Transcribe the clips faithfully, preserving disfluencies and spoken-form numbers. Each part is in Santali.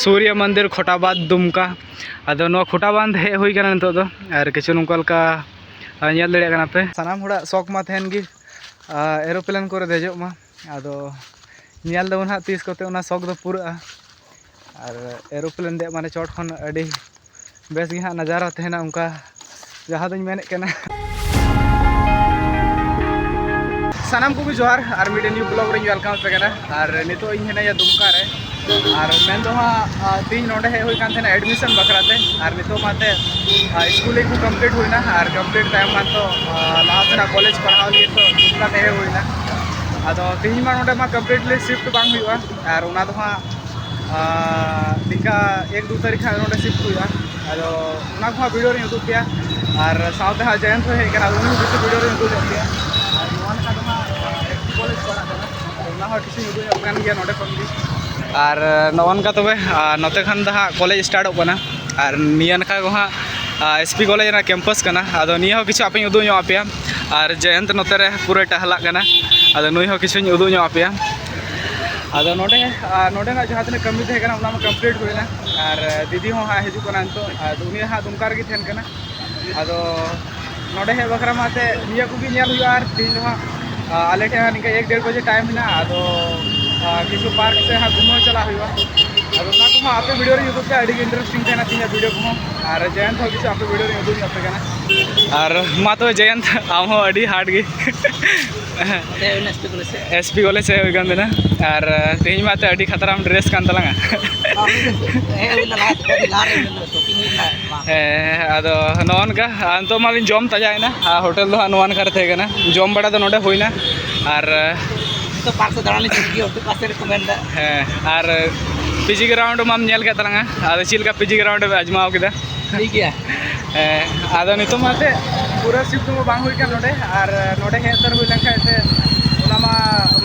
ᱥᱩᱨᱭᱚ ᱢᱚᱱᱫᱤᱨ ᱠᱷᱚᱴᱟᱵᱟᱫᱽ ᱫᱩᱢᱠᱟ᱾ ᱟᱫᱚ ᱱᱚᱣᱟ ᱠᱷᱚᱴᱟᱵᱟᱫᱽ ᱦᱮᱡ ᱦᱩᱭ ᱠᱟᱱᱟ ᱱᱤᱛᱚᱜ ᱫᱚ, ᱟᱨ ᱠᱤᱪᱷᱩ ᱱᱚᱝᱠᱟ ᱞᱮᱠᱟ, ᱟᱨ ᱧᱮᱞ ᱫᱟᱲᱮᱭᱟᱜ ᱠᱟᱱᱟ ᱯᱮ, ᱥᱟᱱᱟᱢ ᱦᱚᱲᱟᱜ ᱥᱚᱠ ᱢᱟ ᱛᱟᱦᱮᱱ ᱜᱮ, ᱟᱨ ᱮᱨᱳᱯᱞᱮᱱ ᱠᱚᱨᱮ ᱫᱮᱡᱚᱜ ᱢᱟ᱾ ᱟᱫᱚ ᱧᱮᱞ ᱫᱟᱵᱚᱱ ᱦᱟᱸᱜ ᱛᱤᱥ ᱠᱚᱛᱮ ᱚᱱᱟ ᱥᱚᱠ ᱫᱚ ᱯᱩᱨᱟᱹᱜᱼᱟ᱾ ᱟᱨ ᱮᱨᱳᱯᱞᱮᱱ ᱫᱮᱡ ᱢᱟᱱᱮ ᱪᱚᱴ ᱠᱷᱚᱱ ᱟᱹᱰᱤ ᱵᱮᱥ ᱜᱮ ᱦᱟᱸᱜ ᱱᱟᱡᱟᱨᱟ ᱛᱟᱦᱮᱱᱟ, ᱚᱱᱠᱟ ᱡᱟᱦᱟᱸ ᱫᱚᱧ ᱢᱮᱱᱮᱫ ᱠᱟᱱᱟ᱾ ᱥᱟᱱᱟᱢ ᱠᱚᱜᱮ ᱡᱚᱦᱟᱨ, ᱟᱨ ᱢᱤᱫᱴᱮᱱ new vlog ᱨᱮᱧ welcome ᱟᱯᱮ ᱠᱟᱱᱟ᱾ ᱟᱨ ᱱᱤᱛᱚᱜ ᱤᱧ ᱦᱮᱱᱟᱹᱧᱟ ᱫᱩᱢᱠᱟ ᱨᱮ, ᱟᱨ ᱢᱮᱱ ᱫᱚ ᱦᱟᱸᱜ, ᱟᱨ ᱛᱮᱦᱮᱧ ᱱᱚᱰᱮ ᱦᱮᱡ ᱦᱩᱭ ᱠᱟᱱ ᱛᱟᱦᱮᱱᱟ admission ᱵᱟᱠᱷᱨᱟ ᱛᱮ, ᱟᱨ ᱱᱤᱛᱚᱜ ᱢᱟᱛᱮ, ᱟᱨ schooling ᱠᱚ complete ᱦᱩᱭᱱᱟ, ᱟᱨ complete ᱛᱟᱭᱚᱢ ᱢᱟᱛᱚ, ᱟᱨ ᱞᱟᱦᱟ ᱥᱮᱱᱟᱜ college ᱯᱟᱲᱦᱟᱣ ᱞᱟᱹᱜᱤᱫ ᱛᱚ ᱫᱩᱢᱠᱟ ᱛᱮ ᱦᱮᱡ ᱦᱩᱭᱱᱟ᱾ ᱟᱫᱚ ᱛᱮᱦᱮᱧ ᱢᱟ ᱱᱚᱰᱮ ᱢᱟ completely shift ᱵᱟᱝ ᱦᱩᱭᱩᱜᱼᱟ, ᱟᱨ ᱚᱱᱟ ᱫᱚ ᱦᱟᱸᱜ, ᱟᱨ ᱱᱤᱝᱠᱟ ᱮᱠ ᱫᱩ ᱛᱟᱹᱨᱤᱠᱷ ᱦᱟᱸᱜ ᱱᱚᱰᱮ shift ᱦᱩᱭᱩᱜᱼᱟ᱾ ᱟᱫᱚ ᱚᱱᱟ ᱠᱚᱦᱚᱸ video ᱨᱤᱧ ᱩᱫᱩᱜ ᱯᱮᱭᱟ, ᱟᱨ ᱥᱟᱶᱛᱮ ᱦᱟᱸᱜ ᱡᱚᱭᱚᱱᱛ ᱦᱚᱸᱭ ᱦᱮᱡ ᱠᱟᱱᱟ, ᱩᱱᱤ ᱦᱚᱸ ᱠᱤᱪᱷᱩ video ᱨᱤᱧ ᱩᱫᱩᱜ ᱧᱚᱜ ᱯᱮᱭᱟ᱾ ᱟᱨ ᱱᱚᱣᱟ ᱞᱮᱠᱟ ᱫᱚ ᱦᱟᱸᱜ, ᱟᱨ, S P college ᱯᱟᱲᱟᱜ ᱠᱟᱱᱟ, ᱟᱫᱚ ᱚᱱᱟ ᱦᱚᱸ ᱠᱤᱪᱷᱩᱧ ᱩᱫᱩᱜ ᱧᱚᱜ ᱠᱟᱱ ᱜᱮᱭᱟ ᱱᱚᱰᱮ ᱠᱷᱚᱱ ᱜᱮ᱾ ᱟᱨ ᱱᱚᱜᱼᱚ ᱱᱚᱝᱠᱟ ᱛᱚᱵᱮ, ᱟᱨ, ᱱᱚᱛᱮ ᱠᱷᱟᱱ ᱫᱚ ᱦᱟᱸᱜ college startᱚᱜ ᱠᱟᱱᱟ, ᱟᱨ ᱱᱤᱭᱟᱹ ᱱᱟᱠᱷᱟ ᱠᱚ ᱦᱟᱸᱜ, ᱟᱨ, S P college ᱨᱮᱱᱟᱜ campus ᱠᱟᱱᱟ᱾ ᱟᱫᱚ ᱱᱤᱭᱟᱹ ᱦᱚᱸ ᱠᱤᱪᱷᱩ ᱟᱯᱮᱧ ᱩᱫᱩᱜ ᱧᱚᱜ ᱟᱯᱮᱭᱟ᱾ ᱟᱨ ᱡᱚᱭᱚᱱᱛ ᱱᱚᱛᱮ ᱨᱮ ᱯᱩᱨᱟᱹ ᱴᱟᱦᱞᱟᱜ ᱠᱟᱱᱟ, ᱟᱫᱚ ᱱᱩᱭ ᱦᱚᱸ ᱠᱤᱪᱷᱩᱧ ᱩᱫᱩᱜ ᱧᱚᱜ ᱟᱯᱮᱭᱟ᱾ ᱟᱫᱚ ᱱᱚᱰᱮ, ᱟᱨ, ᱱᱚᱰᱮᱱᱟᱜ ᱡᱟᱦᱟᱸ ᱛᱤᱱᱟᱹᱜ ᱠᱟᱹᱢᱤ ᱛᱟᱦᱮᱸ ᱠᱟᱱᱟ ᱚᱱᱟ ᱢᱟ complete ᱦᱩᱭᱱᱟ, ᱟᱨ ᱫᱤᱫᱤ ᱦᱚᱸ ᱦᱟᱸᱜ ᱦᱤᱡᱩᱜ ᱠᱟᱱᱟ ᱱᱤᱛᱚᱜ, ᱟᱨ ᱩᱱᱤ ᱦᱟᱸᱜ ᱫᱩᱢᱠᱟ ᱨᱮᱜᱮ ᱛᱟᱦᱮᱱ ᱠᱟᱱᱟ᱾ ᱟᱫᱚ ᱱᱚᱰᱮ ᱦᱮᱡ ᱵᱟᱠᱷᱨᱟ ᱢᱟ ᱮᱱᱛᱮᱫ ᱱᱤᱭᱟᱹ ᱠᱚᱜᱮ ᱧᱮᱞ ᱦᱩᱭᱩᱜᱼᱟ, ᱟᱨ ᱛᱮᱦᱮᱧ ᱫᱚ ᱦᱟᱸᱜ, ᱟ, ᱟᱞᱮ ᱴᱷᱮᱱ ᱦᱟᱸᱜ ᱱᱤᱝᱠᱟ ᱮᱠ ᱰᱮᱲ ᱵᱟᱡᱮ time ᱢᱮᱱᱟᱜᱼᱟ᱾ ᱟᱫᱚ, ᱟ, ᱠᱤᱪᱷᱩ park ᱥᱮᱫ ᱦᱟᱸᱜ ᱜᱷᱩᱢᱟᱹᱣ ᱪᱟᱞᱟᱜ ᱦᱩᱭᱩᱜᱼᱟ᱾ ᱟᱫᱚ ᱚᱱᱟ ᱠᱚᱦᱚᱸ ᱟᱯᱮ video ᱨᱮᱧ ᱩᱫᱩᱜ ᱯᱮᱭᱟ, ᱟᱹᱰᱤ ᱜᱮ interesting ᱛᱟᱦᱮᱱᱟ ᱛᱮᱦᱮᱧᱟᱜ video ᱠᱚᱦᱚᱸ᱾ ᱟᱨ ᱡᱚᱭᱚᱱᱛ ᱦᱚᱸ ᱠᱤᱪᱷᱩ ᱟᱯᱮ video ᱨᱮᱧ ᱩᱫᱩᱜ ᱧᱚᱜ ᱯᱮ ᱠᱟᱱᱟ᱾ ᱟᱨ ᱢᱟ ᱛᱚᱵᱮ ᱡᱚᱭᱚᱱᱛ, ᱟᱢ ᱦᱚᱸ ᱟᱹᱰᱤ hard ᱜᱮ᱾ ᱱᱚᱰᱮ ᱦᱩᱭᱱᱟ S P college ᱥᱮᱫ᱾ S P college ᱥᱮᱫ ᱦᱩᱭ ᱠᱟᱱ ᱛᱟᱦᱮᱱᱟ, ᱟᱨ ᱛᱮᱦᱮᱧ ᱢᱟ ᱮᱱᱛᱮᱫ ᱟᱹᱰᱤ ᱠᱷᱟᱛᱨᱟᱢ dress ᱠᱟᱱ ᱛᱟᱞᱟᱝᱟ᱾ ᱦᱮᱸ, ᱦᱩᱭ ᱞᱮᱱᱟ, ᱞᱟᱦᱟ, ᱟᱹᱰᱤ ᱞᱟᱦᱟ ᱨᱮ ᱦᱩᱭ ᱞᱮᱱᱟ, shopping ᱦᱩᱭ ᱞᱮᱱᱟ, ᱢᱟ᱾ ᱦᱮᱸ, ᱟᱫᱚ ᱱᱚᱜᱼᱚ ᱱᱚᱝᱠᱟ, ᱟᱨ ᱱᱤᱛᱚᱜ ᱢᱟᱞᱤᱧ ᱡᱚᱢ ᱛᱟᱡᱟᱭᱮᱱᱟ, ᱟᱨ hotel ᱫᱚ ᱦᱟᱸᱜ ᱱᱚᱣᱟ ᱱᱟᱠᱷᱟ ᱨᱮ ᱛᱟᱦᱮᱸ ᱠᱟᱱᱟ, ᱡᱚᱢ ᱵᱟᱲᱟ ᱫᱚ ᱱᱚᱰᱮ ᱦᱩᱭᱱᱟ᱾ ᱟᱨ ᱱᱤᱛᱚᱜ park ᱥᱮᱫ ᱫᱟᱬᱟᱱ ᱞᱤᱧ ᱪᱟᱞᱟᱜ ᱜᱮᱭᱟ, ᱚᱱᱛᱮ ᱯᱟᱥᱮ ᱨᱮᱠᱚ ᱢᱮᱱᱫᱟ᱾ ᱦᱮᱸ, ᱟᱨ P G ground ᱢᱟᱢ ᱧᱮᱞ ᱠᱮᱫ ᱛᱟᱞᱟᱝᱟ, ᱟᱫᱚ ᱪᱮᱫ ᱞᱮᱠᱟ P G ground ᱮᱢ ᱟᱡᱽᱢᱟᱣ ᱠᱮᱫᱟ? ᱴᱷᱤᱠ ᱜᱮᱭᱟ᱾ ᱦᱮᱸ, ᱟᱫᱚ ᱱᱤᱛᱚᱜ ᱢᱟ ᱮᱱᱛᱮᱫ ᱯᱩᱨᱟᱹ shift ᱢᱟ ᱵᱟᱝ ᱦᱩᱭ ᱠᱟᱱ ᱱᱚᱰᱮ, ᱟᱨ ᱱᱚᱰᱮ ᱦᱮᱡ ᱩᱛᱟᱹᱨ ᱦᱩᱭ ᱞᱮᱱᱠᱷᱟᱡ ᱮᱱᱛᱮᱫ ᱚᱱᱟ ᱢᱟ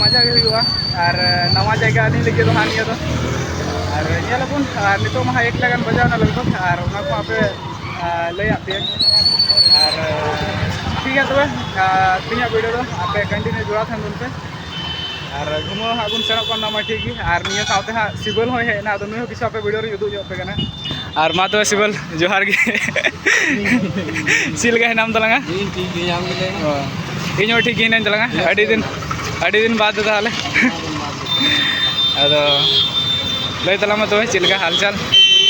ᱢᱟᱡᱟ ᱜᱮ ᱦᱩᱭᱩᱜᱼᱟ᱾ ᱟᱨ ᱱᱟᱣᱟ ᱡᱟᱭᱜᱟ ᱟᱹᱞᱤᱧ ᱞᱟᱹᱜᱤᱫ ᱫᱚ ᱦᱟᱸᱜ ᱱᱤᱭᱟᱹ ᱫᱚ᱾ ᱟᱨ ᱧᱮᱞ ᱟᱵᱚᱱ, ᱟᱨ ᱱᱤᱛᱚᱜ ᱢᱟ ᱦᱟᱸᱜ ᱮᱠᱴᱟ ᱜᱟᱱ ᱵᱟᱡᱟᱣ ᱮᱱᱟ ᱞᱟᱜᱽ ᱵᱷᱟᱜᱽ, ᱟᱨ ᱚᱱᱟ ᱠᱚ ᱟᱯᱮ, ᱟᱨ ᱞᱟᱹᱭᱟᱫ ᱯᱮᱭᱟᱹᱧ᱾ ᱟᱨ ᱴᱷᱤᱠ ᱜᱮᱭᱟ ᱛᱚᱵᱮ, ᱟᱨ ᱛᱮᱦᱮᱧᱟᱜ video ᱫᱚ ᱟᱯᱮ continue ᱡᱚᱲᱟᱣ ᱛᱟᱦᱮᱱ ᱵᱚᱱ ᱯᱮ᱾ ᱟᱨ ᱜᱷᱩᱢᱟᱹ ᱦᱟᱸᱜ ᱵᱚᱱ ᱥᱮᱱᱚᱜ ᱠᱟᱱᱟ, ᱚᱱᱟ ᱢᱟ ᱴᱷᱤᱠ ᱜᱮ᱾ ᱟᱨ ᱱᱤᱭᱟᱹ ᱥᱟᱶᱛᱮ ᱦᱟᱸᱜ ᱥᱤᱵᱟᱹᱞ ᱦᱚᱸᱭ ᱦᱮᱡ ᱮᱱᱟ, ᱟᱫᱚ ᱱᱩᱭ ᱦᱚᱸ ᱠᱤᱪᱷᱩ ᱟᱯᱮ ᱵᱷᱤᱰᱤᱭᱳ ᱨᱮ ᱩᱫᱩᱜ ᱧᱚᱜ ᱟᱯᱮ ᱠᱟᱱᱟ᱾ ᱟᱨ ᱢᱟ ᱛᱚᱵᱮ ᱥᱤᱵᱟᱹᱞ, ᱡᱚᱦᱟᱨ ᱜᱮ᱾ ᱪᱮᱫ ᱞᱮᱠᱟ ᱦᱮᱱᱟᱢ ᱛᱟᱞᱟᱝᱟ? ᱤᱧ ᱴᱷᱤᱠ ᱜᱮ, ᱟᱢ ᱜᱮ ᱞᱟᱹᱭ ᱢᱮ᱾ ᱚ, ᱤᱧ ᱦᱚᱸ ᱴᱷᱤᱠ ᱜᱮ ᱦᱮᱱᱟᱹᱧ ᱛᱟᱞᱟᱝᱟ᱾ ᱟᱹᱰᱤ ᱫᱤᱱ, ᱟᱹᱰᱤ ᱫᱤᱱ ᱵᱟᱫ ᱛᱟᱦᱚᱞᱮ᱾ ᱟᱫᱚ ᱞᱟᱹᱭ ᱛᱟᱞᱟᱝ ᱢᱮ ᱛᱚᱵᱮ, ᱪᱮᱫ ᱞᱮᱠᱟ ᱦᱟᱞ ᱪᱟᱞ?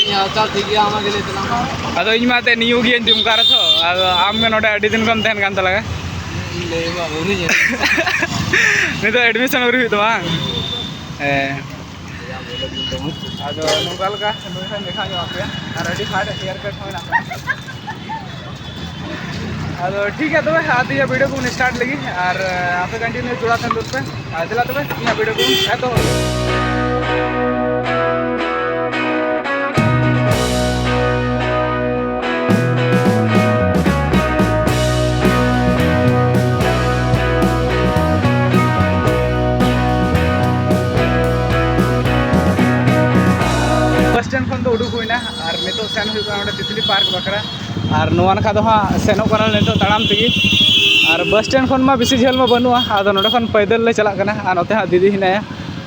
ᱤᱧ ᱦᱟᱞ ᱪᱟᱞ ᱴᱷᱤᱠ ᱜᱮᱭᱟ, ᱟᱢᱟᱜ ᱜᱮ ᱞᱟᱹᱭ ᱛᱟᱞᱟᱝ ᱢᱮ᱾ ᱟᱫᱚ ᱤᱧ ᱢᱟ ᱮᱱᱛᱮᱫ ᱱᱤᱭᱩ ᱜᱤᱭᱟᱹᱧ ᱫᱩᱢᱠᱟ ᱨᱮ ᱛᱚ, ᱟᱫᱚ ᱟᱢ ᱜᱮ ᱱᱚᱰᱮ ᱟᱹᱰᱤ ᱫᱤᱱ ᱠᱷᱚᱱ ᱛᱟᱦᱮᱱ ᱠᱟᱱ ᱛᱟᱞᱟᱝᱟ᱾ ᱤᱧ ᱞᱟᱹᱭ ᱢᱟ ᱟᱹᱣᱨᱤᱧ ᱱᱤᱛᱚᱜ ᱮᱰᱢᱤᱥᱚᱱ ᱟᱹᱣᱨᱤ ᱦᱩᱭᱩᱜ ᱛᱟᱢᱟ ᱵᱟᱝ? ᱦᱮᱸ᱾ ᱟᱫᱚ ᱱᱚᱝᱠᱟ ᱞᱮᱠᱟ ᱱᱩᱭ ᱦᱚᱸᱧ ᱫᱮᱠᱷᱟᱣ ᱧᱚᱜ ᱟᱯᱮᱭᱟ, ᱟᱨ ᱟᱹᱰᱤ ᱦᱟᱨᱰ ᱦᱮᱭᱟᱨ ᱠᱟᱴ ᱦᱚᱸ ᱢᱮᱱᱟᱜ ᱛᱟᱭᱟ᱾ ᱟᱫᱚ ᱴᱷᱤᱠ ᱜᱮᱭᱟ ᱛᱚᱵᱮ, ᱟᱨ ᱛᱮᱦᱮᱧᱟᱜ ᱵᱷᱤᱰᱤᱭᱳ ᱠᱚᱵᱚᱱ ᱥᱴᱟᱨᱴ ᱞᱮᱜᱮ, ᱟᱨ ᱟᱯᱮ ᱠᱚᱱᱴᱤᱱᱤᱭᱩ ᱡᱚᱲᱟᱣ ᱛᱟᱦᱮᱱ ᱫᱚᱨᱠᱟᱨ᱾ ᱟᱨ ᱫᱮᱞᱟ ᱛᱚᱵᱮ, ᱤᱧᱟᱹᱜ ᱵᱷᱤᱰᱤᱭᱳ ᱠᱚᱵᱚᱱ ᱮᱛᱚᱦᱚᱵ ᱞᱮᱜᱮ᱾ ᱵᱟᱥ ᱥᱴᱮᱱᱰ ᱠᱷᱚᱱ ᱫᱚ ᱩᱰᱩᱠ ᱦᱩᱭᱱᱟ, ᱟᱨ ᱱᱤᱛᱚᱜ ᱥᱮᱱ ᱦᱩᱭᱩᱜ ᱠᱟᱱᱟ ᱚᱸᱰᱮ ᱛᱤᱛᱞᱤ ᱯᱟᱨᱠ ᱵᱟᱠᱷᱨᱟ᱾ ᱟᱨ ᱱᱚᱣᱟ ᱱᱟᱠᱷᱟ ᱫᱚ ᱦᱟᱸᱜ ᱥᱮᱱᱚᱜ ᱠᱟᱱᱟ ᱱᱤᱛᱚᱜ ᱛᱟᱲᱟᱢ ᱛᱮᱜᱮ᱾ ᱟᱨ ᱵᱟᱥ ᱥᱴᱮᱱᱰ ᱠᱷᱚᱱ ᱢᱟ ᱵᱮᱥᱤ ᱡᱷᱟᱹᱞ ᱢᱟ ᱵᱟᱹᱱᱩᱜᱼᱟ, ᱟᱫᱚ ᱱᱚᱸᱰᱮ ᱠᱷᱚᱱ ᱯᱟᱹᱭᱫᱟᱹᱞ ᱞᱮ ᱪᱟᱞᱟᱜ ᱠᱟᱱᱟ᱾ ᱟᱨ ᱱᱚᱛᱮ ᱦᱟᱸᱜ ᱫᱤᱫᱤ ᱦᱮᱱᱟᱭᱟ,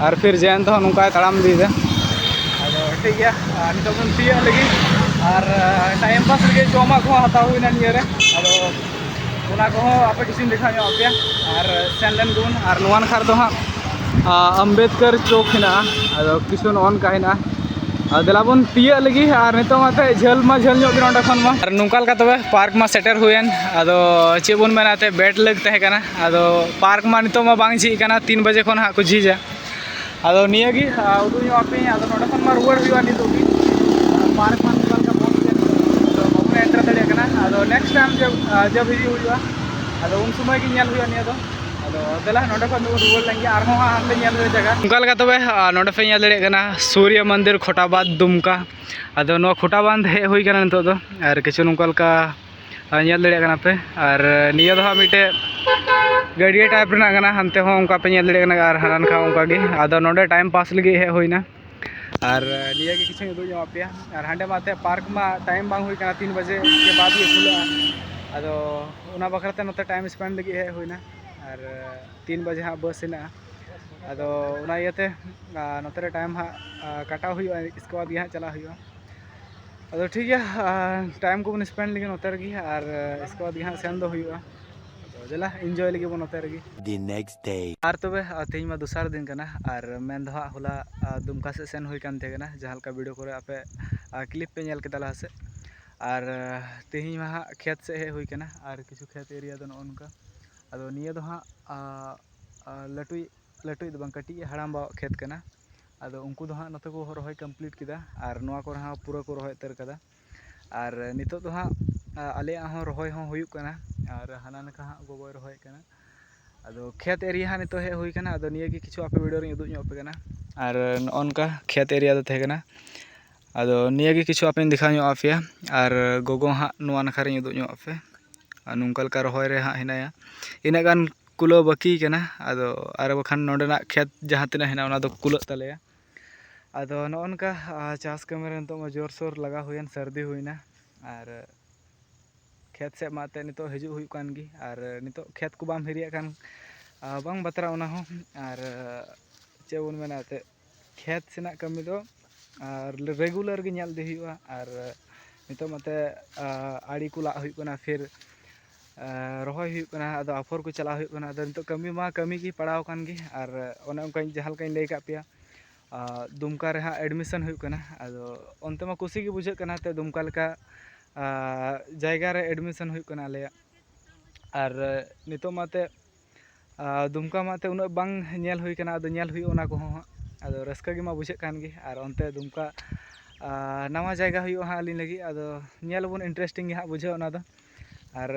ᱟᱨ ᱯᱷᱤᱨ ᱡᱚᱭᱚᱱᱛ ᱦᱚᱸ ᱱᱚᱝᱠᱟᱭ ᱛᱟᱲᱟᱢ ᱤᱫᱤᱭᱮᱫᱟ᱾ ᱟᱫᱚ ᱴᱷᱤᱠ ᱜᱮᱭᱟ, ᱟᱨ ᱱᱤᱛᱚᱜ ᱵᱚᱱ ᱛᱤᱭᱟᱹᱜ ᱞᱟᱹᱜᱤᱫ᱾ ᱟᱨ ᱴᱟᱭᱤᱢ ᱯᱟᱥ ᱞᱟᱹᱜᱤᱫ ᱡᱚᱢᱟᱜ ᱠᱚᱦᱚᱸ ᱦᱟᱛᱟᱣ ᱦᱩᱭᱱᱟ ᱱᱤᱭᱟᱹ ᱨᱮ, ᱟᱫᱚ ᱚᱱᱟ ᱠᱚᱦᱚᱸ ᱟᱯᱮ ᱠᱤᱪᱷᱩᱧ ᱫᱮᱠᱷᱟᱣ ᱧᱚᱜ ᱟᱯᱮᱭᱟ᱾ ᱟᱨ ᱥᱮᱱ ᱞᱮᱱ ᱜᱮᱵᱚᱱ᱾ ᱟᱨ ᱱᱚᱣᱟ ᱱᱟᱠᱷᱟ ᱨᱮᱫᱚ ᱦᱟᱸᱜ ᱟᱢᱵᱮᱫᱠᱟᱨ ᱪᱚᱠ ᱦᱮᱱᱟᱜᱼᱟ᱾ ᱟᱫᱚ ᱠᱤᱪᱷᱩ ᱱᱚᱜᱼᱚ ᱱᱚᱝᱠᱟ ᱦᱮᱱᱟᱜᱼᱟ᱾ ᱟᱨ ᱫᱮᱞᱟ ᱵᱚᱱ ᱛᱤᱭᱟᱹᱜ ᱞᱟᱹᱜᱤᱫ᱾ ᱟᱨ ᱱᱤᱛᱚᱜ ᱢᱟ ᱮᱱᱛᱮᱫ ᱡᱷᱟᱹᱞ ᱢᱟ ᱡᱷᱟᱹᱞ ᱧᱚᱜ ᱜᱮ ᱱᱚᱸᱰᱮ ᱠᱷᱚᱱ ᱢᱟ᱾ ᱟᱨ ᱱᱚᱝᱠᱟ ᱞᱮᱠᱟ ᱛᱚᱵᱮ ᱯᱟᱨᱠ ᱢᱟ ᱥᱮᱴᱮᱨ ᱦᱩᱭᱮᱱ᱾ ᱟᱫᱚ ᱪᱮᱫ ᱵᱚᱱ ᱢᱮᱱᱟ, ᱮᱱᱛᱮᱫ ᱵᱮᱰ ᱞᱟᱹᱜ ᱛᱟᱦᱮᱸ ᱠᱟᱱᱟ᱾ ᱟᱫᱚ ᱯᱟᱨᱠ ᱢᱟ ᱱᱤᱛᱚᱜ ᱢᱟ ᱵᱟᱝ ᱡᱷᱤᱡ ᱠᱟᱱᱟ, ᱛᱤᱱ ᱵᱟᱡᱮ ᱠᱷᱚᱱ ᱦᱟᱸᱜ ᱠᱚ ᱡᱷᱤᱡᱟ᱾ ᱟᱫᱚ ᱱᱤᱭᱟᱹ ᱜᱮ, ᱟᱨ ᱩᱫᱩᱜ ᱧᱚᱜ ᱟᱯᱮᱭᱟᱹᱧ᱾ ᱟᱫᱚ ᱱᱚᱸᱰᱮ ᱠᱷᱚᱱ ᱢᱟ ᱨᱩᱣᱟᱹᱲ ᱦᱩᱭᱩᱜᱼᱟ ᱱᱤᱛᱚᱜ ᱜᱮ᱾ ᱯᱟᱨᱠ ᱢᱟ ᱱᱚᱝᱠᱟ ᱞᱮᱠᱟ ᱵᱚᱱᱫ ᱜᱮᱭᱟ, ᱟᱫᱚ ᱵᱟᱵᱚᱱ ᱮᱱᱴᱟᱨ ᱫᱟᱲᱮᱭᱟᱜ ᱠᱟᱱᱟ᱾ ᱟᱫᱚ ᱱᱮᱠᱥᱴ ᱴᱟᱭᱤᱢ ᱡᱚᱵ, ᱟᱨ, ᱡᱚᱵ ᱦᱤᱡᱩᱜ ᱦᱩᱭᱩᱜᱼᱟ, ᱟᱫᱚ ᱩᱱ ᱥᱚᱢᱚᱭ ᱜᱮ ᱧᱮᱞ ᱦᱩᱭᱩᱜᱼᱟ ᱱᱤᱭᱟᱹ ᱫᱚ᱾ ᱟᱫᱚ ᱫᱮᱞᱟ ᱱᱚᱸᱰᱮ ᱠᱷᱚᱱ ᱫᱚᱵᱚᱱ ᱨᱩᱣᱟᱹᱲ ᱞᱮᱱ ᱜᱮ, ᱟᱨᱦᱚᱸ ᱦᱟᱸᱜ ᱦᱟᱱᱛᱮ ᱧᱮᱞ ᱦᱩᱭᱩᱜᱼᱟ ᱡᱟᱭᱜᱟ᱾ ᱚᱱᱠᱟ ᱞᱮᱠᱟ ᱛᱚᱵᱮ, ᱟᱨ ᱱᱚᱸᱰᱮ ᱯᱮ ᱧᱮᱞ ᱫᱟᱲᱮᱭᱟᱜ ᱠᱟᱱᱟ ᱥᱩᱨᱭᱚ ᱢᱚᱱᱫᱤᱨ ᱠᱷᱚᱴᱟᱵᱟᱫᱽ ᱫᱩᱢᱠᱟ᱾ ᱟᱫᱚ ᱱᱚᱣᱟ ᱠᱷᱚᱴᱟᱵᱟᱸᱫᱷ ᱦᱮᱡ ᱦᱩᱭ ᱠᱟᱱᱟ ᱱᱤᱛᱚᱜ ᱫᱚ, ᱟᱨ ᱠᱤᱪᱷᱩ ᱱᱚᱝᱠᱟ ᱞᱮᱠᱟ ᱟᱨ ᱧᱮᱞ ᱫᱟᱲᱮᱭᱟᱜ ᱠᱟᱱᱟ ᱯᱮ᱾ ᱟᱨ ᱱᱤᱭᱟᱹ ᱫᱚ ᱦᱟᱸᱜ ᱢᱤᱫᱴᱮᱡ ᱜᱟᱹᱰᱭᱟᱹ ᱴᱟᱭᱤᱯ ᱨᱮᱱᱟᱜ ᱠᱟᱱᱟ, ᱦᱟᱱᱛᱮ ᱦᱚᱸ ᱚᱱᱠᱟ ᱯᱮ ᱧᱮᱞ ᱫᱟᱲᱮᱭᱟᱜ ᱠᱟᱱᱟ, ᱟᱨ ᱦᱟᱱᱟ ᱱᱟᱠᱷᱟ ᱚᱱᱠᱟ ᱜᱮ᱾ ᱟᱫᱚ ᱱᱚᱰᱮ ᱴᱟᱭᱤᱢ ᱯᱟᱥ ᱞᱟᱹᱜᱤᱫ ᱦᱮᱡ ᱦᱩᱭᱱᱟ᱾ ᱟᱨ ᱱᱤᱭᱟᱹ ᱜᱮ ᱠᱤᱪᱷᱩᱧ ᱩᱫᱩᱜ ᱧᱚᱜ ᱟᱯᱮᱭᱟ᱾ ᱟᱨ ᱦᱟᱸᱰᱮ ᱢᱟ ᱮᱱᱛᱮᱫ ᱯᱟᱨᱠ ᱢᱟ ᱴᱟᱭᱤᱢ ᱵᱟᱝ ᱦᱩᱭ ᱠᱟᱱᱟ, ᱛᱤᱱ ᱵᱟᱡᱮ ᱠᱮ ᱵᱟᱫ ᱜᱮ ᱠᱷᱩᱞᱟᱹᱜᱼᱟ᱾ ᱟᱫᱚ ᱚᱱᱟ ᱵᱟᱠᱷᱨᱟ ᱛᱮ ᱱᱚᱛᱮ ᱴᱟᱭᱤᱢ ᱥᱯᱮᱱᱰ ᱞᱟᱹᱜᱤᱫ ᱦᱮᱡ ᱦᱩᱭᱱᱟ᱾ ᱟᱨ ᱛᱤᱱ ᱵᱟᱡᱮ ᱦᱟᱸᱜ ᱵᱟᱥ ᱦᱮᱱᱟᱜᱼᱟ᱾ ᱟᱫᱚ ᱚᱱᱟ ᱤᱭᱟᱹᱛᱮ ᱱᱚᱛᱮ ᱨᱮ ᱴᱟᱭᱤᱢ ᱦᱟᱸᱜ ᱠᱟᱴᱟᱣ ᱦᱩᱭᱩᱜᱼᱟ, ᱤᱥᱠᱮ ᱵᱟᱫᱽ ᱜᱮ ᱦᱟᱸᱜ ᱪᱟᱞᱟᱜ ᱦᱩᱭᱩᱜᱼᱟ᱾ ᱟᱫᱚ ᱴᱷᱤᱠ ᱜᱮᱭᱟ, ᱴᱟᱭᱤᱢ ᱠᱚᱵᱚᱱ ᱥᱯᱮᱱᱰ ᱞᱮᱜᱮ ᱱᱚᱛᱮ ᱨᱮᱜᱮ, ᱟᱨ ᱤᱥᱠᱮ ᱵᱟᱫᱽ ᱜᱮ ᱦᱟᱸᱜ ᱥᱮᱱ ᱫᱚ ᱦᱩᱭᱩᱜᱼᱟ᱾ ᱟᱫᱚ ᱫᱮᱞᱟ, ᱤᱱᱡᱚᱭ ᱞᱮᱜᱮ ᱵᱚᱱ ᱱᱚᱛᱮ ᱨᱮᱜᱮ᱾ The next day. ᱟᱨ ᱛᱚᱵᱮ ᱛᱮᱦᱮᱧ ᱢᱟ ᱫᱚᱥᱟᱨ ᱫᱤᱱ ᱠᱟᱱᱟ, ᱟᱨ ᱢᱮᱱ ᱫᱚ ᱦᱟᱸᱜ ᱦᱚᱞᱟ ᱫᱩᱢᱠᱟ ᱥᱮᱫ ᱥᱮᱱ ᱦᱩᱭ ᱠᱟᱱ ᱛᱟᱦᱮᱸ ᱠᱟᱱᱟ, ᱡᱟᱦᱟᱸ ᱞᱮᱠᱟ ᱵᱷᱤᱰᱤᱭᱳ ᱠᱚᱨᱮ ᱟᱯᱮ ᱠᱞᱤᱯ ᱯᱮ ᱧᱮᱞ ᱠᱮᱫᱟ ᱞᱟᱦᱟ ᱥᱮᱫ᱾ ᱟᱨ ᱛᱮᱦᱮᱧ ᱢᱟ ᱦᱟᱸᱜ ᱠᱷᱮᱛ ᱥᱮᱫ ᱦᱮᱡ ᱦᱩᱭ ᱠᱟᱱᱟ, ᱟᱨ ᱠᱤᱪᱷᱩ ᱠᱷᱮᱛ ᱮᱨᱤᱭᱟ ᱫᱚ ᱱᱚᱜᱼᱚ ᱱᱚᱝᱠᱟ᱾ ᱟᱫᱚ ᱱᱤᱭᱟᱹ ᱫᱚ ᱦᱟᱸᱜ ᱞᱟᱹᱴᱩᱭ ᱞᱟᱹᱴᱩᱭ ᱫᱚ ᱵᱟᱝ, ᱠᱟᱹᱴᱤᱡ ᱦᱟᱲᱟᱢ ᱵᱟᱣᱟᱜ ᱠᱷᱮᱛ ᱠᱟᱱᱟ᱾ ᱟᱫᱚ ᱩᱱᱠᱩ ᱫᱚ ᱦᱟᱸᱜ ᱱᱚᱛᱮ ᱠᱚ ᱨᱚᱦᱚᱭ ᱠᱚᱢᱯᱞᱤᱴ ᱠᱮᱫᱟ, ᱟᱨ ᱱᱚᱣᱟ ᱠᱚᱨᱮ ᱦᱚᱸ ᱯᱩᱨᱟᱹ ᱠᱚ ᱨᱚᱦᱚᱭ ᱩᱛᱟᱹᱨ ᱠᱟᱫᱟ᱾ ᱟᱨ ᱱᱤᱛᱚᱜ ᱫᱚ ᱦᱟᱸᱜ ᱟᱞᱮᱭᱟᱜ ᱦᱚᱸ ᱨᱚᱦᱚᱭ ᱦᱚᱸ ᱦᱩᱭᱩᱜ ᱠᱟᱱᱟ, ᱟᱨ ᱦᱟᱱᱟ ᱱᱟᱠᱷᱟ ᱦᱟᱸᱜ ᱜᱚᱜᱚᱭ ᱨᱚᱦᱚᱭᱮᱫ ᱠᱟᱱᱟ᱾ ᱟᱫᱚ ᱠᱷᱮᱛ ᱮᱨᱤᱭᱟ ᱦᱟᱸᱜ ᱱᱤᱛᱚᱜ ᱦᱮᱡ ᱦᱩᱭ ᱠᱟᱱᱟ᱾ ᱟᱫᱚ ᱱᱤᱭᱟᱹ ᱜᱮ ᱠᱤᱪᱷᱩ ᱟᱯᱮ ᱵᱷᱤᱰᱤᱭᱳ ᱨᱤᱧ ᱩᱫᱩᱜ ᱧᱚᱜ ᱟᱯᱮ ᱠᱟᱱᱟ᱾ ᱟᱨ ᱱᱚᱜᱼᱚ ᱱᱚᱝᱠᱟ ᱠᱷᱮᱛ ᱮᱨᱤᱭᱟ ᱫᱚ ᱛᱟᱦᱮᱸ ᱠᱟᱱᱟ᱾ ᱟᱫᱚ ᱱᱤᱭᱟᱹ ᱜᱮ ᱠᱤᱪᱷᱩ ᱟᱯᱮᱧ ᱫᱮᱠᱷᱟᱣ ᱧᱚᱜ ᱟᱯᱮᱭᱟ, ᱟᱨ ᱜᱚᱜᱚ ᱦᱟᱸᱜ ᱱᱚᱣᱟ ᱱᱟᱠᱷᱟ ᱨᱤᱧ ᱩᱫᱩᱜ ᱧᱚᱜ ᱟᱯᱮ᱾ ᱟᱨ ᱱᱚᱝᱠᱟ ᱞᱮᱠᱟ ᱨᱚᱦᱚᱭ ᱨᱮ ᱦᱟᱸᱜ ᱦᱮᱱᱟᱭᱟ, ᱤᱱᱟᱹᱜ ᱜᱟᱱ ᱠᱩᱞᱟᱹᱣ ᱵᱟᱹᱠᱤ ᱠᱟᱱᱟ᱾ ᱟᱫᱚ ᱟᱨ ᱵᱟᱠᱷᱟᱱ ᱱᱚᱸᱰᱮᱱᱟᱜ ᱠᱷᱮᱛ ᱡᱟᱦᱟᱸ ᱛᱤᱱᱟᱹᱜ ᱦᱮᱱᱟᱜᱼᱟ, ᱚᱱᱟ ᱫᱚ ᱠᱩᱞᱟᱹᱜ ᱛᱟᱞᱮᱭᱟ᱾ ᱟᱫᱚ ᱱᱚᱜᱼᱚ ᱱᱚᱝᱠᱟ ᱪᱟᱥ ᱠᱟᱹᱢᱤ ᱨᱮ ᱱᱤᱛᱚᱜ ᱢᱟ ᱡᱳᱨᱥᱳᱨ ᱞᱟᱜᱟᱣ ᱦᱩᱭᱮᱱ, ᱥᱟᱹᱨᱫᱤ ᱦᱩᱭᱱᱟ, ᱟᱨ ᱠᱷᱮᱛ ᱥᱮᱫ ᱢᱟ ᱮᱱᱛᱮᱫ ᱱᱤᱛᱚᱜ ᱦᱤᱡᱩᱜ ᱦᱩᱭᱩᱜ ᱠᱟᱱ ᱜᱮ, ᱟᱨ ᱱᱤᱛᱚᱜ ᱠᱷᱮᱛ ᱠᱚ ᱵᱟᱢ ᱦᱤᱨᱤᱭᱟᱜ ᱠᱷᱟᱱ ᱵᱟᱝ ᱵᱟᱛᱨᱟᱜᱼᱟ ᱚᱱᱟ ᱦᱚᱸ᱾ ᱟᱨ ᱪᱮᱫ ᱵᱚᱱ ᱢᱮᱱᱟ, ᱮᱱᱛᱮᱫ ᱠᱷᱮᱛ ᱥᱮᱱᱟᱜ ᱠᱟᱹᱢᱤ ᱫᱚ ᱟᱨ ᱨᱮᱜᱩᱞᱟᱨ ᱜᱮ ᱧᱮᱞ ᱤᱫᱤ ᱦᱩᱭᱩᱜᱼᱟ᱾ ᱟᱨ ᱱᱤᱛᱚᱜ ᱢᱟᱛᱮ ᱟᱹᱲᱤ ᱠᱚ ᱞᱟᱜ ᱦᱩᱭᱩᱜ ᱠᱟᱱᱟ, ᱯᱷᱤᱨ ᱨᱚᱦᱚᱭ ᱦᱩᱭᱩᱜ ᱠᱟᱱᱟ, ᱟᱫᱚ ᱟᱯᱷᱚᱨ ᱠᱚ ᱪᱟᱞᱟᱣ ᱦᱩᱭᱩᱜ ᱠᱟᱱᱟ᱾ ᱟᱫᱚ ᱱᱤᱛᱚᱜ ᱠᱟᱹᱢᱤ ᱢᱟ ᱠᱟᱹᱢᱤ ᱜᱮ ᱯᱟᱲᱟᱣ ᱟᱠᱟᱱ ᱜᱮ, ᱟᱨ ᱚᱱᱮ ᱚᱱᱠᱟᱧ, ᱡᱟᱦᱟᱸ ᱞᱮᱠᱟᱧ ᱞᱟᱹᱭ ᱟᱠᱟᱫ ᱯᱮᱭᱟ, ᱫᱩᱢᱠᱟ ᱨᱮ ᱦᱟᱸᱜ ᱮᱰᱢᱤᱥᱚᱱ ᱦᱩᱭᱩᱜ ᱠᱟᱱᱟ᱾ ᱟᱫᱚ ᱚᱱᱛᱮ ᱢᱟ ᱠᱩᱥᱤ ᱜᱮ ᱵᱩᱡᱷᱟᱹᱜ ᱠᱟᱱᱟ, ᱛᱮ ᱫᱩᱢᱠᱟ ᱞᱮᱠᱟ ᱡᱟᱭᱜᱟ ᱨᱮ ᱮᱰᱢᱤᱥᱚᱱ ᱦᱩᱭᱩᱜ ᱠᱟᱱᱟ ᱟᱞᱮᱭᱟᱜ᱾ ᱟᱨ ᱱᱤᱛᱚᱜ ᱢᱟᱛᱮ ᱫᱩᱢᱠᱟ ᱢᱟᱛᱮ ᱩᱱᱟᱹᱜ ᱵᱟᱝ ᱧᱮᱞ ᱦᱩᱭ ᱠᱟᱱᱟ, ᱟᱫᱚ ᱧᱮᱞ ᱦᱩᱭᱩᱜᱼᱟ ᱚᱱᱟ ᱠᱚᱦᱚᱸ ᱦᱟᱸᱜ᱾ ᱟᱫᱚ ᱨᱟᱹᱥᱠᱟᱹ ᱜᱮ ᱢᱟ ᱵᱩᱡᱷᱟᱹᱜ ᱠᱟᱱ ᱜᱮ, ᱟᱨ ᱚᱱᱛᱮ ᱫᱩᱢᱠᱟ ᱱᱟᱣᱟ ᱡᱟᱭᱜᱟ ᱦᱩᱭᱩᱜᱼᱟ ᱦᱟᱸᱜ ᱟᱹᱞᱤᱧ ᱞᱟᱹᱜᱤᱫ᱾ ᱟᱫᱚ ᱧᱮᱞ ᱟᱵᱚᱱ, ᱤᱱᱴᱟᱨᱮᱥᱴᱤᱝ ᱜᱮ ᱦᱟᱸᱜ ᱵᱩᱡᱷᱟᱹᱜᱼᱟ ᱚᱱᱟ ᱫᱚ᱾ ᱟᱨ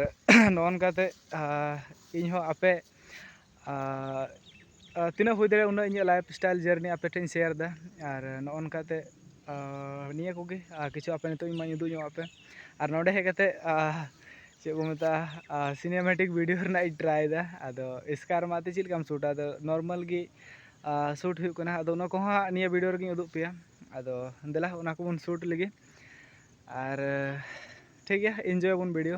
ᱱᱚᱜᱼᱚ ᱱᱚᱝᱠᱟᱛᱮ ᱤᱧ ᱦᱚᱸ ᱟᱯᱮ ᱛᱤᱱᱟᱹᱜ ᱦᱩᱭ ᱫᱟᱲᱮᱭᱟᱜᱼᱟ ᱩᱱᱟᱹᱜ ᱤᱧᱟᱹᱜ ᱞᱟᱭᱤᱯᱷ ᱥᱴᱟᱭᱤᱞ ᱡᱟᱨᱱᱤ ᱟᱯᱮ ᱴᱷᱮᱱ ᱤᱧ ᱥᱮᱭᱟᱨ ᱮᱫᱟ᱾ ᱟᱨ ᱱᱚᱜᱼᱚ ᱱᱚᱝᱠᱟᱛᱮ ᱱᱤᱭᱟᱹ ᱠᱚᱜᱮ ᱟᱨ ᱠᱤᱪᱷᱩ ᱟᱯᱮ ᱱᱤᱛᱚᱜ ᱤᱧ ᱢᱟᱧ ᱩᱫᱩᱜ ᱧᱚᱜ ᱟᱯᱮ᱾ ᱟᱨ ᱱᱚᱰᱮ ᱦᱮᱡ ᱠᱟᱛᱮ ᱪᱮᱫ ᱠᱚ ᱢᱮᱛᱟᱜᱼᱟ, ᱥᱤᱱᱮᱢᱮᱴᱤᱠ ᱵᱷᱤᱰᱤᱭᱳ ᱨᱮᱱᱟᱜ ᱤᱧ ᱴᱨᱟᱭ ᱮᱫᱟ᱾ ᱟᱫᱚ ᱮᱥᱠᱟᱨ ᱢᱟᱛᱮ ᱪᱮᱫ ᱞᱮᱠᱟᱢ ᱥᱩᱴᱟ, ᱟᱫᱚ ᱱᱚᱨᱢᱟᱞ ᱜᱮ ᱥᱩᱴ ᱦᱩᱭᱩᱜ ᱠᱟᱱᱟ᱾ ᱟᱫᱚ ᱚᱱᱟ ᱠᱚᱦᱚᱸ ᱦᱟᱸᱜ ᱱᱤᱭᱟᱹ ᱵᱷᱤᱰᱤᱭᱳ ᱨᱮᱜᱮᱧ ᱩᱫᱩᱜ ᱯᱮᱭᱟ᱾ ᱟᱫᱚ ᱫᱮᱞᱟ, ᱚᱱᱟ ᱠᱚᱵᱚᱱ ᱥᱩᱴ ᱞᱮᱜᱮ᱾ ᱟᱨ ᱴᱷᱤᱠ ᱜᱮᱭᱟ, ᱤᱱᱡᱚᱭ ᱟᱵᱚᱱ ᱵᱷᱤᱰᱤᱭᱳ᱾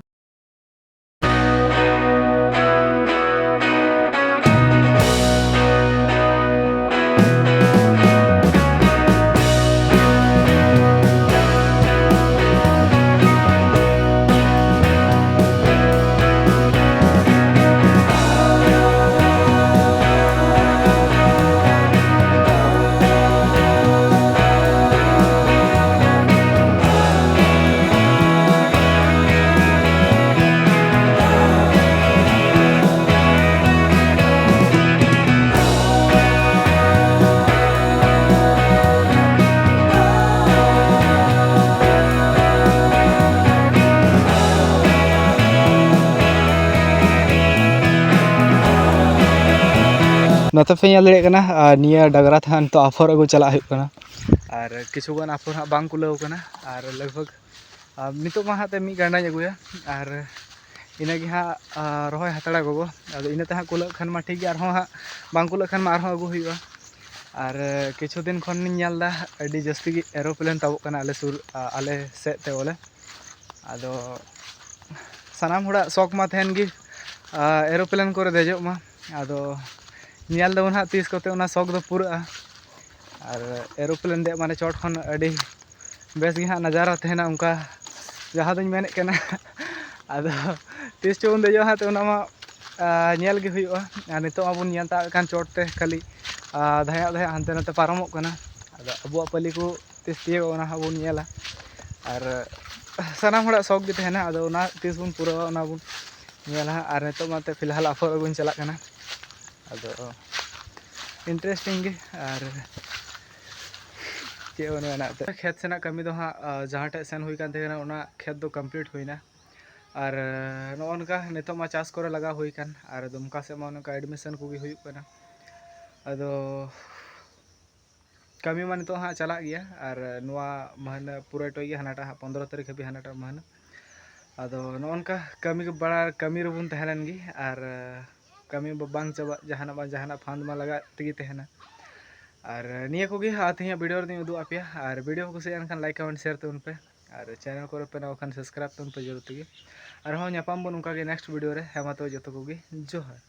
ᱱᱚᱛᱮ ᱯᱮ ᱧᱮᱞ ᱫᱟᱲᱮᱭᱟᱜ ᱠᱟᱱᱟ, ᱟᱨ ᱱᱤᱭᱟᱹ ᱰᱟᱝᱨᱟ ᱛᱮ ᱦᱟᱸᱜ ᱱᱤᱛᱚᱜ ᱟᱯᱷᱚᱨ ᱟᱹᱜᱩ ᱪᱟᱞᱟᱜ ᱦᱩᱭᱩᱜ ᱠᱟᱱᱟ᱾ ᱟᱨ ᱠᱤᱪᱷᱩ ᱜᱟᱱ ᱟᱯᱷᱚᱨ ᱦᱟᱸᱜ ᱵᱟᱝ ᱠᱩᱞᱟᱹᱣ ᱠᱟᱱᱟ, ᱟᱨ ᱞᱟᱜᱽ ᱵᱷᱟᱜᱽ, ᱟᱨ ᱱᱤᱛᱚᱜ ᱢᱟ ᱦᱟᱸᱜ ᱛᱮ ᱢᱤᱫ ᱜᱟᱱᱰᱟᱧ ᱟᱹᱜᱩᱭᱟ, ᱟᱨ ᱤᱱᱟᱹᱜᱮ ᱦᱟᱸᱜ, ᱟᱨ ᱨᱚᱦᱚᱭ ᱦᱟᱛᱟᱲᱟ ᱜᱚᱜᱚ᱾ ᱟᱫᱚ ᱤᱱᱟᱹ ᱛᱮ ᱦᱟᱸᱜ ᱠᱩᱞᱟᱹᱜ ᱠᱷᱟᱱ ᱢᱟ ᱴᱷᱤᱠ ᱜᱮ, ᱟᱨᱦᱚᱸ ᱦᱟᱸᱜ ᱵᱟᱝ ᱠᱩᱞᱟᱹᱜ ᱠᱷᱟᱱ ᱢᱟ ᱟᱨᱦᱚᱸ ᱟᱹᱜᱩ ᱦᱩᱭᱩᱜᱼᱟ᱾ ᱟᱨ ᱠᱤᱪᱷᱩ ᱫᱤᱱ ᱠᱷᱚᱱ ᱞᱤᱧ ᱧᱮᱞ ᱮᱫᱟ, ᱟᱹᱰᱤ ᱡᱟᱹᱥᱛᱤ ᱜᱮ ᱮᱨᱳᱯᱞᱮᱱ ᱛᱟᱵᱚᱜ ᱠᱟᱱᱟ ᱟᱞᱮ ᱥᱩᱨ, ᱟ-, ᱟᱞᱮ ᱥᱮᱫ ᱛᱮ ᱵᱚᱞᱮ᱾ ᱟᱫᱚ ᱥᱟᱱᱟᱢ ᱦᱚᱲᱟᱜ ᱥᱚᱠ ᱢᱟ ᱛᱟᱦᱮᱱ ᱜᱮ, ᱟ, ᱮᱨᱳᱯᱞᱮᱱ ᱠᱚᱨᱮ ᱫᱮᱡᱚᱜ ᱢᱟ᱾ ᱟᱫᱚ ᱧᱮᱞ ᱫᱟᱵᱚᱱ ᱦᱟᱸᱜ ᱛᱤᱥ ᱠᱚᱛᱮ ᱚᱱᱟ ᱥᱚᱠ ᱫᱚ ᱯᱩᱨᱟᱹᱜᱼᱟ᱾ ᱟᱨ ᱮᱨᱳᱯᱞᱮᱱ ᱫᱮᱡ ᱢᱟᱱᱮ ᱪᱚᱴ ᱠᱷᱚᱱ ᱟᱹᱰᱤ ᱵᱮᱥ ᱜᱮ ᱦᱟᱸᱜ ᱱᱟᱡᱟᱨᱟ ᱛᱟᱦᱮᱱᱟ, ᱚᱱᱠᱟ ᱡᱟᱦᱟᱸ ᱫᱚᱧ ᱢᱮᱱᱮᱫ ᱠᱟᱱᱟ᱾ ᱟᱫᱚ ᱛᱤᱥ ᱪᱚ ᱵᱚᱱ ᱫᱮᱡᱚᱜᱼᱟ ᱦᱟᱸᱜ, ᱛᱚ ᱚᱱᱟ ᱢᱟ, ᱟ, ᱧᱮᱞ ᱜᱮ ᱦᱩᱭᱩᱜᱼᱟ᱾ ᱟᱨ ᱱᱤᱛᱚᱜ ᱢᱟᱵᱚᱱ ᱧᱮᱞ ᱛᱟᱵ ᱠᱟᱱ ᱪᱚᱴ ᱛᱮ ᱠᱷᱟᱹᱞᱤ, ᱟ, ᱫᱷᱟᱭᱟᱜ ᱫᱷᱟᱭᱟᱜ ᱦᱟᱱᱛᱮ ᱱᱟᱛᱮ ᱯᱟᱨᱚᱢᱚᱜ ᱠᱟᱱᱟ᱾ ᱟᱫᱚ ᱟᱵᱚᱣᱟᱜ ᱯᱟᱹᱞᱤ ᱠᱚ ᱛᱤᱥ ᱛᱤᱭᱳᱜᱚᱜᱼᱟ, ᱚᱱᱟ ᱦᱚᱸ ᱵᱚᱱ ᱧᱮᱞᱟ᱾ ᱟᱨ ᱥᱟᱱᱟᱢ ᱦᱚᱲᱟᱜ ᱥᱚᱠ ᱜᱮ ᱛᱟᱦᱮᱱᱟ, ᱟᱫᱚ ᱚᱱᱟ ᱛᱤᱥ ᱵᱚᱱ ᱯᱩᱨᱟᱹᱣᱟ, ᱚᱱᱟ ᱵᱚᱱ ᱧᱮᱞᱟ ᱦᱟᱸᱜ᱾ ᱟᱨ ᱱᱤᱛᱚᱜ ᱢᱟ ᱮᱱᱛᱮᱫ ᱯᱷᱤᱞᱦᱟᱞ ᱟᱯᱷᱚᱨ ᱟᱹᱜᱩᱧ ᱪᱟᱞᱟᱜ ᱠᱟᱱᱟ᱾ ᱟᱫᱚ interesting ᱜᱮ᱾ ᱟᱨ ᱪᱮᱫ ᱵᱚᱱ ᱢᱮᱱᱟ, ᱮᱱᱛᱮᱫ ᱠᱷᱮᱛ ᱥᱮᱱᱟᱜ ᱠᱟᱹᱢᱤ ᱫᱚ ᱦᱟᱸᱜ, ᱟ, ᱡᱟᱦᱟᱸ ᱴᱷᱮᱡ ᱥᱮᱱ ᱦᱩᱭ ᱠᱟᱱ ᱛᱟᱦᱮᱸ ᱠᱟᱱᱟ, ᱚᱱᱟ ᱠᱷᱮᱛ ᱫᱚ complete ᱦᱩᱭᱱᱟ᱾ ᱟᱨ ᱱᱚᱜᱼᱚ ᱱᱚᱝᱠᱟ ᱱᱤᱛᱚᱜ ᱢᱟ ᱪᱟᱥ ᱠᱚᱨᱮ ᱞᱟᱜᱟᱣ ᱦᱩᱭ ᱠᱟᱱ, ᱟᱨ ᱫᱩᱢᱠᱟ ᱥᱮᱫ ᱢᱟ ᱱᱚᱝᱠᱟ admission ᱠᱚᱜᱮ ᱦᱩᱭᱩᱜ ᱠᱟᱱᱟ᱾ ᱟᱫᱚ ᱠᱟᱹᱢᱤ ᱢᱟ ᱱᱤᱛᱚᱜ ᱦᱟᱸᱜ ᱪᱟᱞᱟᱜ ᱜᱮᱭᱟ, ᱟᱨ ᱱᱚᱣᱟ ᱢᱟᱹᱦᱱᱟᱹ ᱯᱩᱨᱟᱹ ᱴᱚᱭ ᱜᱮ, ᱦᱟᱱᱟᱴᱟᱜ ᱦᱟᱸᱜ ᱯᱚᱱᱫᱽᱨᱚ ᱛᱟᱹᱨᱤᱠᱷ ᱦᱟᱹᱵᱤᱡ ᱦᱟᱱᱟᱴᱟᱜ ᱢᱟᱹᱦᱱᱟᱹ᱾ ᱟᱫᱚ ᱱᱚᱜᱼᱚ ᱱᱚᱝᱠᱟ ᱠᱟᱹᱢᱤ ᱠᱚ ᱵᱟᱲᱟ, ᱠᱟᱹᱢᱤ ᱨᱮᱵᱚᱱ ᱛᱟᱦᱮᱸ ᱞᱮᱱ ᱜᱮ, ᱟᱨ ᱠᱟᱹᱢᱤ ᱵᱟ-, ᱵᱟᱝ ᱪᱟᱵᱟᱜ, ᱡᱟᱦᱟᱱᱟᱜ ᱵᱟᱝ ᱡᱟᱦᱟᱱᱟᱜ ᱯᱷᱟᱸᱫᱽ ᱢᱟ ᱞᱟᱜᱟᱜ ᱛᱮᱜᱮ ᱛᱟᱦᱮᱱᱟ᱾ ᱟᱨ ᱱᱤᱭᱟᱹ ᱠᱚᱜᱮ ᱦᱟᱸᱜ ᱛᱮᱦᱮᱧᱟᱜ video ᱨᱮᱫᱚᱧ ᱩᱫᱩᱜ ᱟᱯᱮᱭᱟ᱾ ᱟᱨ video ᱠᱚ ᱠᱩᱥᱤᱭᱟᱜ ᱠᱷᱟᱱ like, comment, share ᱛᱟᱵᱚᱱ ᱯᱮ, ᱟᱨ channel ᱠᱚᱨᱮ ᱯᱮ ᱱᱟᱣᱟ ᱠᱷᱟᱱ subscribe ᱛᱟᱵᱚᱱ ᱯᱮ ᱡᱚᱨᱩᱨ ᱛᱮᱜᱮ᱾ ᱟᱨᱦᱚᱸ ᱧᱟᱯᱟᱢ ᱵᱚᱱ ᱚᱱᱠᱟ ᱜᱮ next video ᱨᱮ᱾ ᱦᱮᱸ ᱢᱟ ᱛᱚᱵᱮ ᱡᱚᱛᱚ ᱠᱚᱜᱮ ᱡᱚᱦᱟᱨ᱾